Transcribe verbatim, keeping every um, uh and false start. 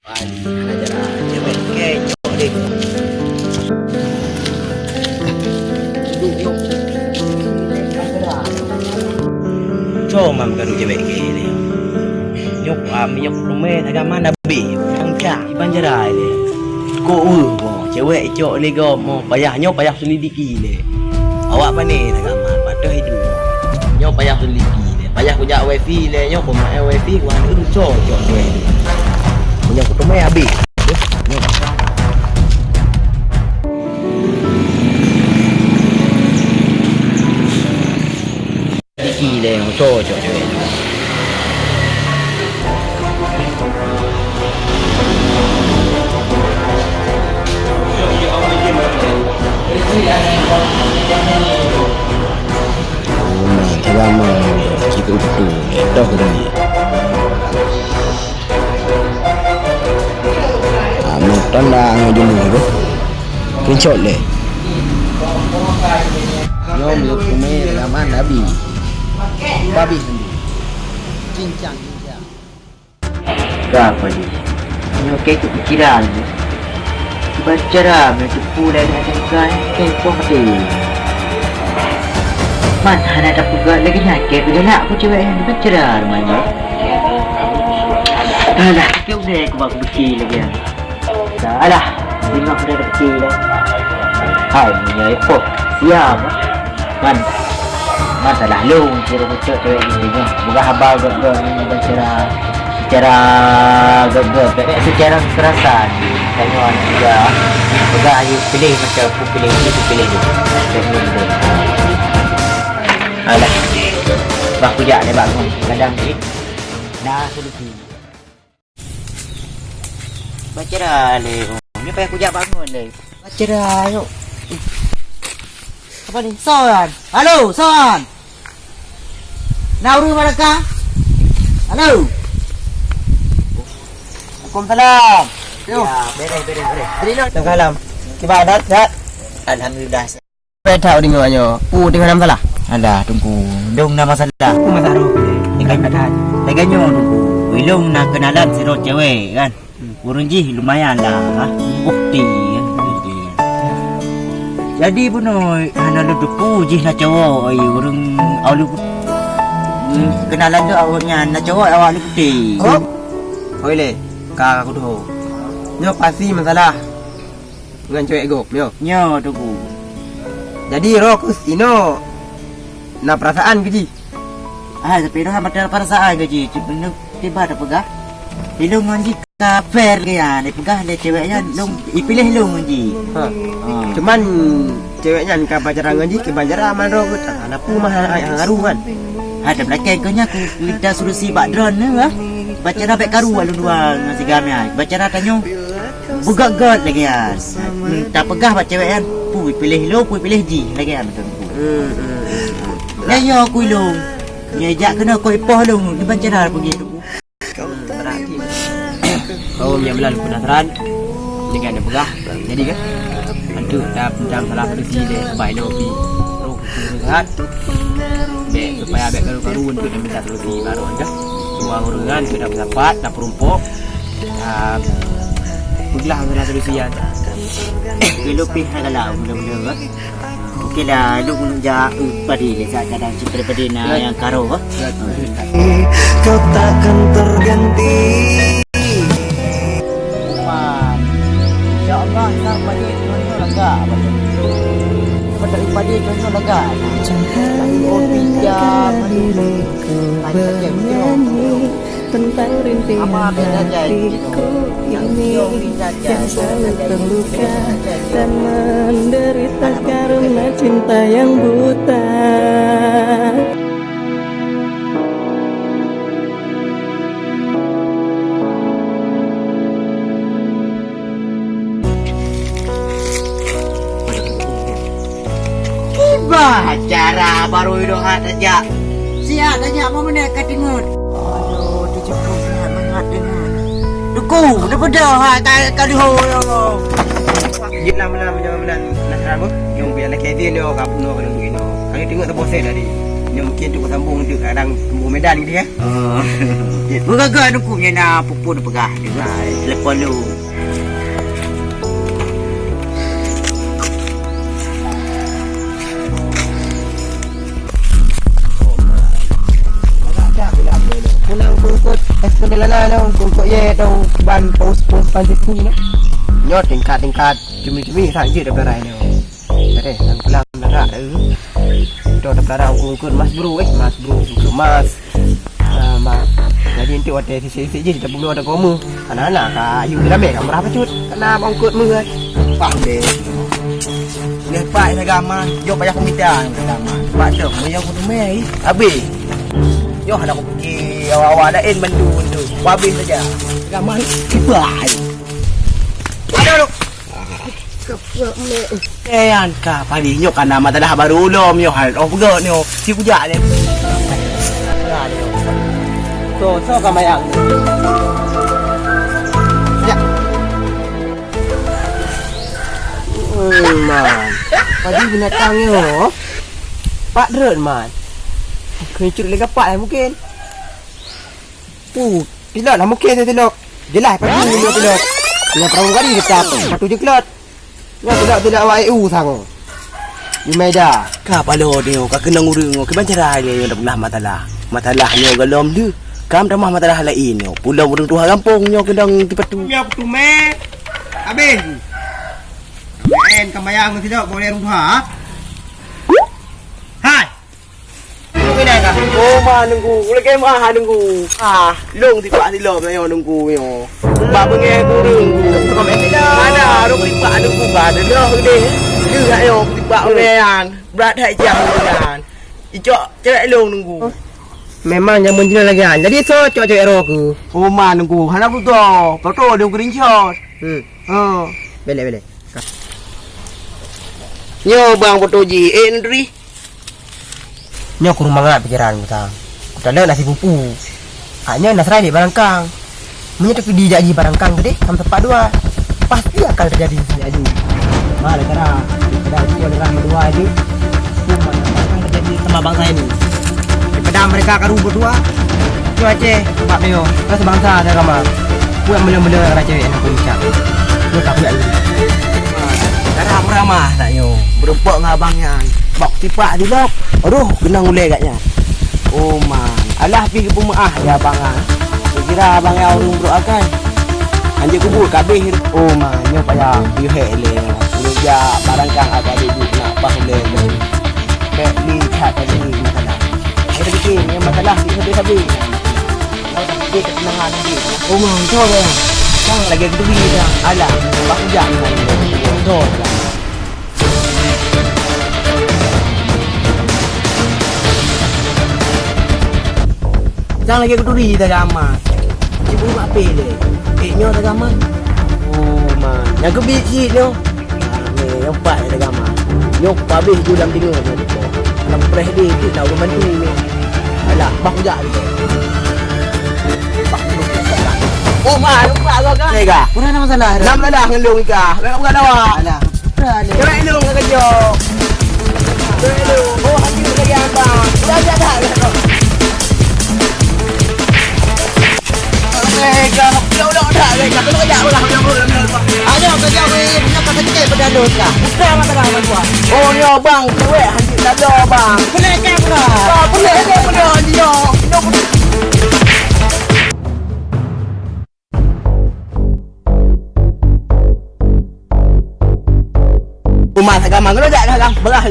Bali, hana jalan. Cewek kecok deh. Cok mam karu cewek ke deh. Nyok am, nyok rumah agama Nabi. Angka, iban jalan deh. Kok weuh mo, cewek cok lé gom mo. Payah nyoe, payah selidiki lé. Awak pané agama, patoh hidup. Nyoe payah selidiki lé. Payah kujak wifi lé, nyoe koma wifi, kuhan uru cok, cok, cok. Punya kutumai habis. Iki lé, cok, cok, cok. Oh, nah, kita mau kita utuh, kita utuh. Ah, meunan tanda ngon jeumeuh tu. Screenshot lé. Nyoe milék Umé Rahman Abi. Babi sendiri. Cincang, cincang. Ka apa ni? Nyoe keu pikiran ni. Bacara meuteupeu dan ada kan tempoh deh. Man hana tapeugah lagi nyan, keu peue galak ku cewek nyan, bacara rumoh nyoe. Alah, keu ulèe ku bak beutôi lagi nyan. Alah, tengok dah beutôi dah. Hai, meunyoe ipok, siap. Man, man salah lôn, sira kucok cewek geutanyoe. Peugah haba gèt-gèt nyoe secara, secara gèt-gèt, bèk secara kekerasan. Tanyoe aneuk muda, peugah ayo piléh macam ku piléh, ku piléh tu. Alah, bah kujak lé bak ngon, kadang ni. Nah, solusi. Bacara lé, oh. Ni payah kujak bangun lé. Bacara, yuk. Apa ni? Son. Halo, Son. Na ureueng Malaka? Halo. Waalaikumsalam. Yo. Ya, beres, beres, beres. Beri lo. Tengah malam. Kiban, sehat? Alhamdulillah. Peta udah nyoe nyoe. Pu tengah nam salah. Alah, Teungku. Dong na masalah. Pu masalah. Tengah masalah. Tengah nyoe, Teungku. Ilong na kenalan sidroe cewek, kan? Ureueng jih lumayan lah, ha? Bukti, ya. Jadi bunoe hana lôn teupeu jih na cowok, ai, ureueng awak lôn, hmm, kenalan tu awak nyan na cowok awak lôn putih. Oh. Hoi le, ka aku tuho. Nyoe pasti masalah ngon cewek gob, nyoe. Nyoe, Teungku. Jadi roh ku inoe na perasaan ke jih? Ah, tapi roh mata perasaan ke jih, cuma tiba tapeugah. Ilong ngon jih ka fair ke ya, dipeugah lé cewek nyan, long ipiléh long ngon jih. Ha. Ha. Cuman cewek nyan ka bacara ngon jih, ke bacara man roh ke, tak ada pu mah hang, hang aru kan. Ha, tapi lakèe keu nyan ku minta solusi bak droeneuh, ha. Bacara bèk karu alun dua ngon si Gam nyan. Bacara tanyoe beugöt-göt lagèe nyan. Hmm, tapeugah bak cewek nyan, pu ipiléh long, pu ipiléh jih lagèe nyan beutôi. Hmm, hmm, hmm, hmm. Nyan yo ku ilong. Nyan jak keunoe keu ipoh long, ni bacara begitu. Oh, meunyoe bulan penasaran, ni kan dia peugah. Jadi kan? Antu dah tentang salah solusi deh, baik lo pi. Roh kuku sangat. Bèk supaya bèk karu-karu untuk dia minta solusi baru aja. Dua ureueng kan sudah bersapat, dah perumpok. Ah, peugah salah solusi ya. Kalau pih hak galak benda-benda kan. Okey lah, lu keuneuk jak, eh, padé lé, jak kadang cit padé-padé na nyang karo, eh. Kau takkan terganti. Insya Allah, sang padé nyoe lega, padé. Padé, padé nyoe lega. Tapi oh, pinjam, aduh. Tentang rintihan hatiku ini yang selalu terluka dan menderita karena cinta yang buta. Kiban cara barô ilong hana tajak. Siat tajak meunyoe ka teungeut. Aduh, tujuh puluh mangat deungon. Teungku, neupeudeuh hai ka, ka leuho, ya Allah. Jeuet lam, lam, lam, lam, lam, lam, nyang biar lagi dia ni, ka bunuh, ka bunuh. Kali teungeut teuboh seh tadi. Nyoe mungkin untuk sambung untuk kadang sambung Medan gitu ya. Oh. Begaga dukung nya na pupun peugah. Nah, telepon lu. Kunang kungkut, es kendelana dong, kungkut ye dong, ban paus-paus panjit ni. Nyoe tingkat-tingkat, cumi-cumi, sanjit dah berai nyoe. Tadi, dan pulang dah, eh. Dah, dah pelara ungkut-ungkut mas bro, eh, mas bro, ungkut mas. Ah, ma-, jadi enteuk watèe sisik-sisik jih, kita peubunoe ada koma. Anak-anak ka yue ramè ka murah bacut. Kana bangkot meuh, eh. Pah deh. Neh pak ina gaman, jok payah kumita ina gaman. Pak dok, meunyoe kuteumé, eh. Habis. Nyoh ada kupikir awak-awak laén bantu-bantu. Habis saja. Gaman, kibai. Aduh, aduh. Eh, an ka padi nyoe kana matalah baru ulom nyoe, hal oh peugah nyoe. Si bujak ni. So, so ka mayang. Ya. Hmm, man. Padi binatang nyoe. Pak Drön, man. Keucut lé gapak, eh, mungkin. Puh, pilot lah mungkin tu, pilot. Jelas, padu nyoe pilot. Nyoe perahu gari tetap. Patu je pilot. Nyoe pilot, pilot awak E U sang. Jumaida. Ka paloe nyoe, ka keunong ureueng nyoe, kiban cara nyoe, nyoe dah pernah masalah. Masalah nyoe golom deuh. Kam tamah masalah laén nyoe. Pulom ureueng tuha gampông nyoe keunong tipatu. Nyoe kutumé. Habéh. Main kemayang ngon sidok, boleh ruha. Hai. Keunan ka. Oh, ma Teungku, ulôn keumaha Teungku. Ah, lôn sipak silop nyoe Teungku nyoe. Bak beungèh gureueng Teungku. Mana rhung sipak Teungku ka deuh deh. Deuh nyoe sipak beungèh nyan. Brat hai jiang nyan. Icok cewek lôn Teungku. Memang jameun jinoe lagèe nyan. Jadi soe cok cewek droe keuh? Oh, ma Teungku, hana kuto. Peuko Teungku rincut. Hmm. Oh. Belek, belek. Nyoe bang foto jih, eh, Nuri. Nyoe kureueng mangat pikeran gata. Gata leuet na sipupu. Hak nyan na seurai di barangkang. Meunyoe teukeudi jak jih barangkang tadi, sama tempat dua. Pasti akan terjadi sesuatu. Malah cara kita dua orang berdua aja. Cuma akan terjadi sama bangsa ini. Daripada mereka karu berdua, tu Aceh, tempat beliau. Kita sebangsa dan ramah. Buat benda-benda orang cewek yang aku ucap. Dia tak buat lagi. Cara ramah nak nyoe. Berumpok ngon abang nyan. Bak tipak dilok. Aduh, keunong ulèe gak nyan. Oh, man. Alah pi geupeumeu'ah ya abang ah. Kira abang ya ureueng brok akan. Anjay kubur kabeh. Oh, man. Nyoe payah. Yuhek lé. Nyoe jak barangkang agak duduk nak pas ulèe. Bèk li that tadi masalah. Saya fikir ni masalah si habis-habis. Dia ketenangan dia. Oh, man, betul dah. Kan lagi aku beli dah. Alah, bak ujak dengan dia. Betul dah. Sang lagi aku turi dah gamat. Cik buru apa dia? Eh, nyoe dah gamat. Oh, man. Yang kebit cik nyoe. Ah, ni, nyang pat nyang tagama. Nyoe pabéh ju lam teungoh nyoe dipo. Lam preh deh tu nak ureueng bantu nyoe. Alah, bah kujak lagi. Bah kujak. Oh, ma, lupa kau kan? Tega. Kurang nama salah. Nama salah ngelung ika. Nak bukan awak. Alah, putra ni. Cewek lu kat kerja. Cewek lu. Oh, hati lu lagi abang. Udah, udah, dah, dah. Ayo, kerja weh, punya kata kecil pada lu lah. Bukan masalah sama gua. Oh, ni abang, cewek hanjit dada, bang. Boleh kan, bro? Ah, boleh, boleh, boleh, dia. Rumah agama kena jak dalam belah.